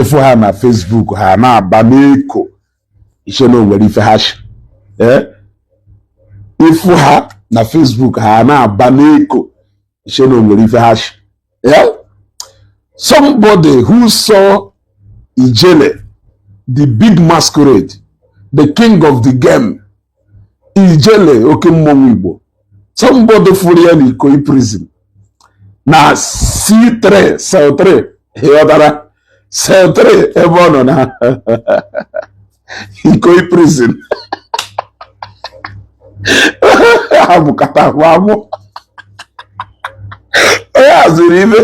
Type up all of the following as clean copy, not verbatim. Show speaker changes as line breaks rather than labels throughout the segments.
Ịfụ ha na Facebook, ha na-aba n'eko iche na o nwere ife ha shi. Ee, ịfụ ha na Facebook, ha na-aba n'eko iche na o nwere ife ha shi. Yeah? Somebody who saw Ijele, the big masquerade, the king of the game, Ijele oke mmọnwụ Igbo, somebody fụrụ ya n'Ikoyi Prison na C3 cell 3, ịghọtara, cell 3 ebe ọ nọ na Ikoyi Prison, ha bụkata amụ onye haziri ibe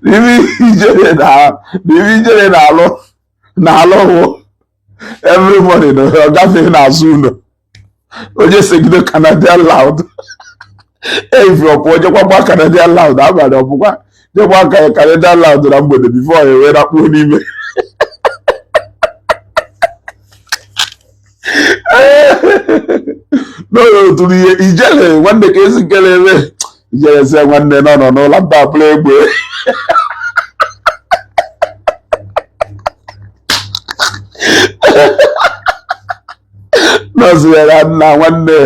n'ime ijere na n'ime ijere na-alụ na-alụ wụ every morning ọ gafee n'azụ ụlọ onye segide Canadian Loud evi ọ pụọ jekwa gba Canadian Loud abalị ọ pụkwa jekwa Canadian Loud na mgbede before ya wee rakpuo n'ime. N'oge oturu ihe Ijele nwanne ka ezi nkele ebe Ijele sị nwanne nọ nọ n'ụlọ mba bụrụ egbe. Nọọsụ ya na nna nwanne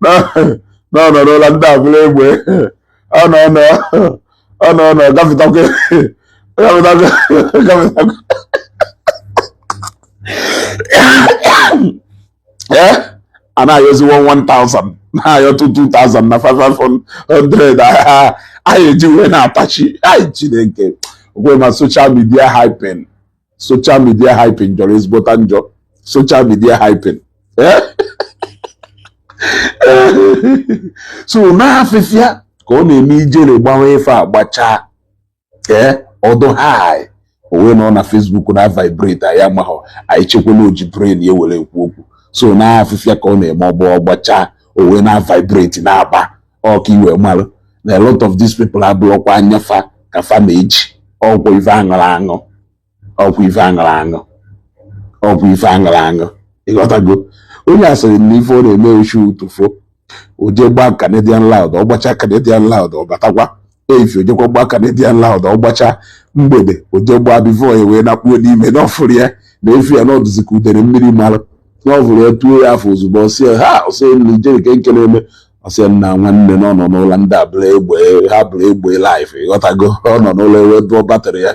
nọ nọ n'ụlọ ndị abụrụ egbe ọ nọ nọ ọ nọ nọ gafetakwa gafetakwa gafetakwa. Ee, a na-ayọzi 1000, na-ayọ 2000 na 500 anyị eji wee na-atachi anyị. Chineke okwe ma social media hyping, social media hyping jọrọ ezigbota njọ. Social media hyping. So na-afịfịa ka ọ na-eme Ijele gbanwee ife agbachaa ee ọdụ high o wee nọ na Facebook na vibrate anyị amaghọ anyị chekwala o ji brain ya were ekwu okwu. So na-afịfịa ka ọ na-eme ọgbọ ọgbachaa o wee na vibrate na-aba ọka iwe malụ na a lot of these people abụrụkwa anya fa ka fa na-eji ọgwụ ife aṅụrụ aṅụ, ọgwụ ife aṅụrụ aṅụ, ọgwụ ife aṅụrụ aṅụ. Ịghọtago onye a sịrị na ife ọ na-eme oshi ụtụfo o jee gbaa Canadian Loud, ọ gbachaa Canadian Loud ọ batakwa efi o jekwa gbaa Canadian Loud, ọ gbachaa mgbede o jee gbaa before e wee nakpuo n'ime na ọfụrụ ya na efi ya n'ọdụzi ka udere mmiri mara na ọfụrụ ya tuo ya afọ ozugbo ọ sị ha ọsị na Ijele ke nke na-eme ọsị nna nwanne na ọ nọ n'ụlọ ndị a bụrụ egbe ha bụrụ egbe life. Ịghọtago ọ nọ n'ụlọ ewe dụọ battery ya.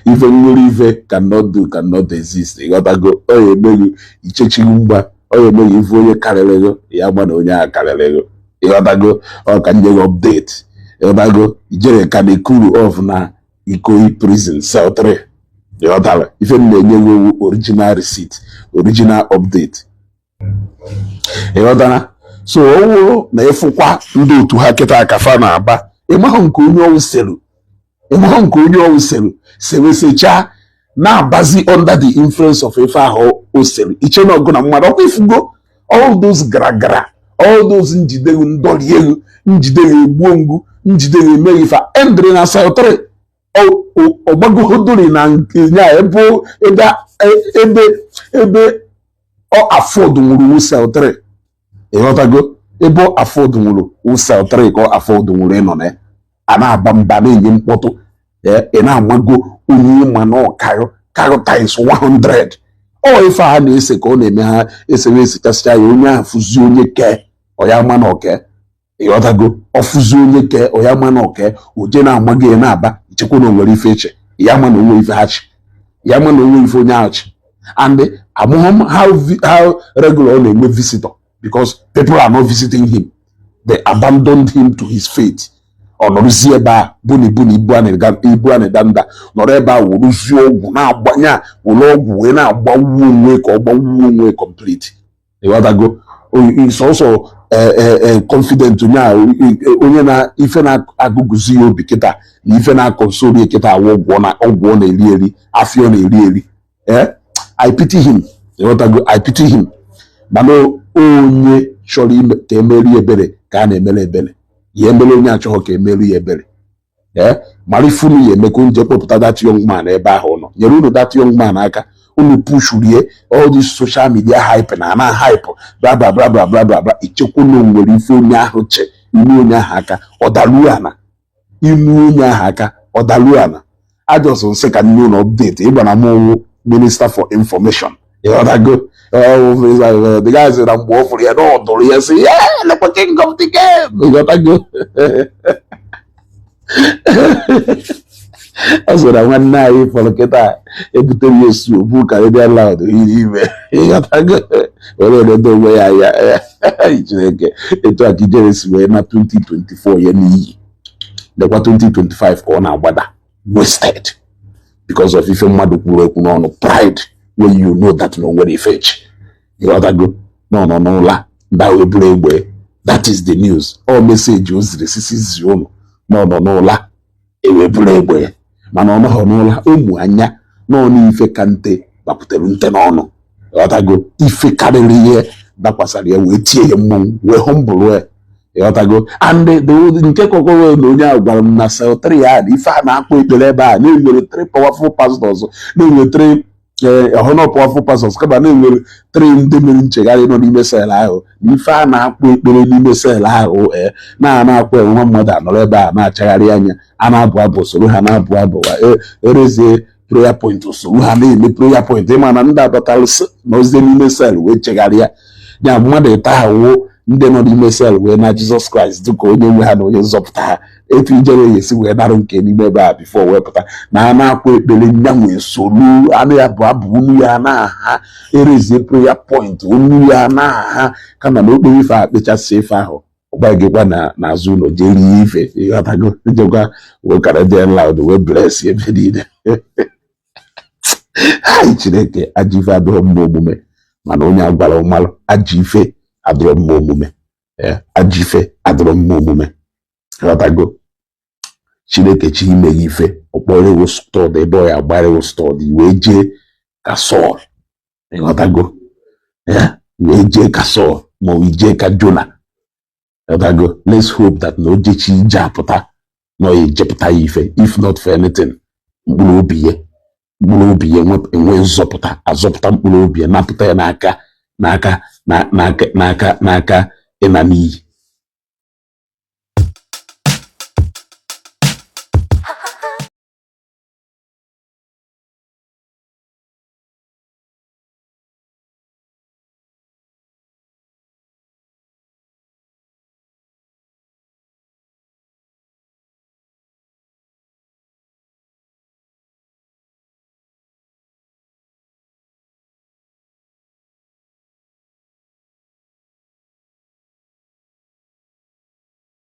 Ife nwere ife cannot do cannot exist. Ịghọtago ọ ya emeghị ichechighị mgba ọ ya emeghị ife onye karịrị gị ya gba na onye a karịrị gị. Ịghọtago ọ ka nye gị update. Ịghọtago Ijele ka na-ekuru off na Ikoyi Prison cell 3. Ịghọtara ife m na-enye gị owu original receipt, original update. Ịghọtara so ọ wụrụ na ịfụkwa ndị otu ha kịta ka fa na-aba ịmahụ nke onye ọwụ seru, ịmahụ nke onye ọwụ seru sewesechaa na-abazi under the influence of ife ahụ o sere iche na ọgụ na mmadụ ọkwa ifugo all those gara gara all those njideghu ndọri ego njideghu egbuo ngụ njideghu emeghị ife endịrị na cell 3 ọgbagohodori na nke ya ebe ebe ebe ebe ọ afford nwụrụ cell 3. Ịghọtago ebe ọ afford nwụrụ cell 3 ka ọ afford nwụrụ ịnọ na ya a na-aba mba na-enye mkpọtụ ị na-amago onye ịma na ọkarụ karụ times 100 ọ ife a na-ese ka ọ na-eme ha esewe esechasịcha ya onye ahụ fụzi onye ke ọya ma na ọke. Ịghọtago ọfụzi onye ke ọya ma na ọke oje na-amago ya na-aba ichekwa na o nwere ife eche ya ma na onwe ife ha chi ya ma na onwe ife onye ahụ chi. And amụghị m how regular ọ na-enwe visitor because people are not visiting him, they abandoned him to his fate. Ọ nọrụzie ebe a buni buni ibu a na-edanda nọrọ ebe a wụrụzie ọgwụ na-agbanye were ọgwụ wee na-agbawuo onwe ka ọ gbawuo onwe complete. Ịghọtago sọsọ confident onye a onye na ife na-agụgụzi ya obi kịta na ife na-akọnsori ya kịta awụ ọgwụ ọ na-eri eri afịa ọ na-eri eri. Ee, I pity him. Ịghọtago I pity him. Mana onye chọrọ ime ka emeri ebere ka a na-emere ebere ya emere onye achọghị ka emeri ya ebere. Ee, mara ife unu ya eme ka unu jee kpọpụta that young man ebe ahụ nọ nyere unu that young man aka unu pushurie all this social media hype na ana hype bla bla bla bla bla bla bla ichekwa na nwere ife onye ahụ che ime onye ahụ aka ọ daluo ana ime onye ahụ aka ọ daluo ana. A just nsị ka nye ụlọ update ịgba na mụ minister for information, ịghọtago? The guy sị na mgbe ọ fụrụ ya na ọ dụrụ ya, sị ya lekwa king of the game, ịghọtago? Ọ sị na nwanne anyị fọrọ kịta ebutere ya esu obu Canadian loud ime, ịghọtago? Were edodo onwe ya ya. Chineke, etu a ka ijere si wee na 2024 ya n'iyi, lekwa 2025 ka ọ na-agbada, wasted because of ife mmadụ kwuru ekwu n'ọnụ. Pride, when you know that na o nwere ife echi, ịghọtago? Nọ nọ n'ụla ndị ahụ eburu egbe. That is the news. Ọ message o ziri sisi zi ụnụ nọ nọ n'ụla eweburu egbe, mana ọ nọghọ n'ụla ụmụ anya nọ n'ife ka nte gbapụtere nte n'ọnụ, ịghọtago? Ife karịrị ihe dakwasara ya wee tie ya mmọnwụ wee hụmbụrụ ya, ịghọtago? And the nke kọkọrọ na onye ahụ gwara m na cell 3 ya na ife a na-akpọ ekpere ebe a na-enwere three powerful pastors, na-enwere three ọhụrụ powerful pastors, kama na-enwere three ndị mere nchegharị nọ n'ime cell ahụ, na ife a na-akpọ ekpere n'ime cell ahụ na na-akpọ enwe mmadụ anọrọ ebe a na-achagharị anya, a na-abụ abụ soro ha na-abụ abụ, erezie prayer point soro ha na-eme prayer point. Ịma na ndị abatalụ nọzie n'ime cell wee chegharịa ya, mmadụ ịta ha wuo ndị nọ n'ime cell wee na Jizọs Kraịst dịka onye nwe ha na onye nzọpụta ha, etu ijere ya esi wee narụ nke n'ime ebe a before wee pụta na a na-akwa ekpere nyanwe solu anụ ya bụ abụ onu ya na-aha, erezie prayer point onu ya na-aha, kama na okpere ife a kpechasị ife ahụ ọgbagịkwa na n'azụ ụlọ jee rie ife, ịghọtago? Njekwa wee Canadian loud wee bless ebe niile. Hai, Chineke, ajọ ife adịrọ mma omume, mana onye agwara ụmalụ ajọ ife adịrọ mma omume. Ajọ ife adịrọ mma omume, ịghọtago? Chineke chi ime ya ife ọkpọrọ ewu stud ebe ọ ya agbara ewu stud wee jee ka Sọl, ịghọtago? Wee jee ka Sọl ma ọ jee ka Jona, ịghọtago? Let's hope that na o jechi ije apụta na ọ ya ejepụta ya ife. If not for anything, mkpụrụ obi ya, mkpụrụ obi ya enwe nzọpụta, azọpụta mkpụrụ obi ya, napụta ya n'aka n'aka n'aka n'aka n'aka ịna n'iyi.